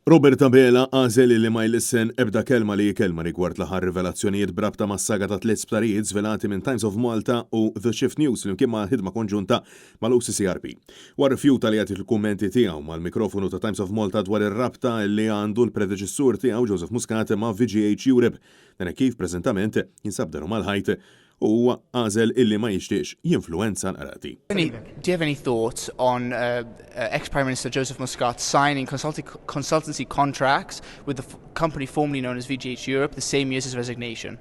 Robert Abela għażel li ma jlissen ebda kelma li hi kelma rigward l-aħħar rivelazzjonijiet b'rabta mas-saga ta' tliet sptarijiet żvelati minn Times of Malta u The Shift News flimkien ma' ħidma konġunta mal-OCCRP. Huwa rrifjuta li jagħti l-kummenti tiegħu mal-mikrofonu ta' Times of Malta dwar ir-rabta li għandu l-predeċessur tiegħu Joseph Muscat ma' VGH Europe. Dan hekk kif preżentament jinsab dehru mal-ħajt u huwa għażel illi ma jixtieqx jinfluwenza l-qrati. Do you have any thoughts on ex-Prime Minister Joseph Muscat signing consultancy contracts with the company formerly known as VGH Europe the same year as his resignation?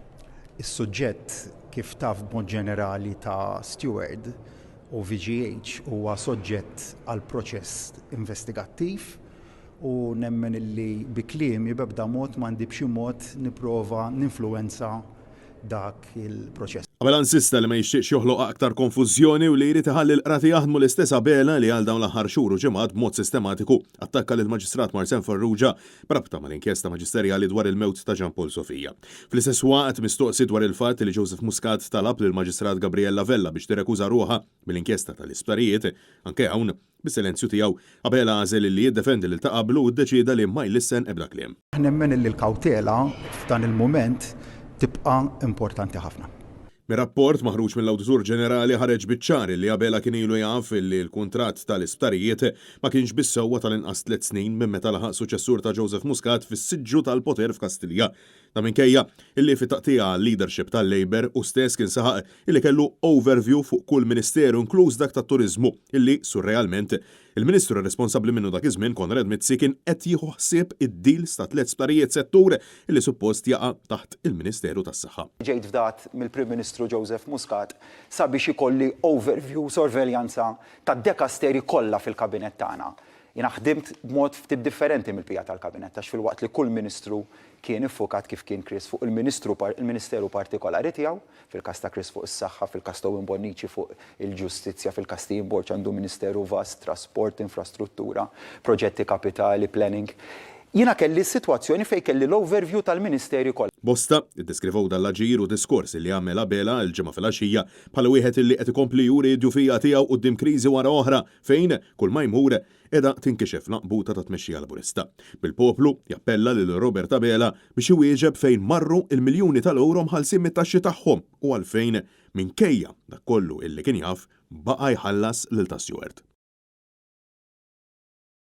Is-suġġett kif taf b'mod ġenerali ta' Steward u VGH huwa soġġett għal proċess investigattiv u nemmen illi bi kliemi b'ebda mod m'għandi b'xi mod nipprova ninfluwenza dak il-proċess. Abela insista li ma jixtieqx joħloq aktar konfużjoni u li jrid iħalli l-qrati jaħdmu l-istess Abela li għal dawn l-aħħar xhur u ġimgħat b'mod sistematiku attakka lill-Maġistrat Marcen Farrugia b'rabta mal-inkjesta maġisterjali dwar il-mewt ta' Jean Paul Sofia. Fl-istess waqt mistoqsi dwar il-fatt li Joseph Muscat talab lill-Maġistrat Gabriella Vella biex tirrekuża ruħha mill-inkjesta tal-isptarijiet, anke hawn, Bis-silenzju tiegħu, Abela għażel illi jiddefendi lil ta' qablu u ddeċieda li ma jlissen ebda kliem. Nemmen illi l-kawtela f'dan il-mument tibqa' importanti ħafna. Mir-rapport maħruġ mill-Awditur Ġenerali ħareġ biċ-ċar illi Abela kien ilu jaf illi l-kuntratt tal-isptarijiet ma kienx bis-sewwa tal-inqas tlett snin minn meta laħaq suċessur ta' Joseph Muscat fis-siġġu tal-poter f'Kastilja. Dan minkejja illi fit-taqtiegħa għal-leadership tal-Labour hu stess kien saħaq illi kellu overview fuq kull ministeru inkluż dak tat-turiżmu illi, surrealment, il-Ministru responsabbli minnu dak iż-żmien Konrad Mizzi kien qed jieħu ħsieb id-deals ta' tlett sptarijiet settur illi suppost jaqa' taħt il-Ministeru tas-Saħħa. Ġejt fdat mill-Prim Ministru Joseph Muscat sabiex ikolli overview, sorveljanza tad-dekasteri kollha fil-Kabinett tagħna. Jiena ħdimt b'mod ftit differenti mill-bqija tal-Kabinett għax filwaqt li kull Ministru kien iffukat kif kien Chris fuq il-Ministru il-Ministeru partikolari tiegħu, fil-każ ta' Chris fuq is-saħħa, fil-każ ta' Owen Bonnici fuq il-ġustizzja, fil-każ ta' Ian Borg għandu Ministeru vast, trasport, infrastruttura, proġetti kapitali, planning. Jiena kelli s-sitwazzjoni fejn kelli l-overview tal-Ministeri kollha. Bosta ddeskrivew dan l-aġir u diskors li għamel Abela l-Ġimgħa filgħaxija bħala wieħed illi qed ikompli juri d-djufija tiegħu quddiem kriżi wara oħra fejn, kull ma jmur, qiegħda tinkixef l-għanqbuta tat-tmexxija Laburista. Bil-poplu jappella lil Robert Abela biex iwieġeb fejn marru l-miljuni tal-ewro mħallsin mit-taxxi tagħhom u għalfejn, minkejja dak kollu illi kien jaf, baqa' jħallas lil ta' Steward.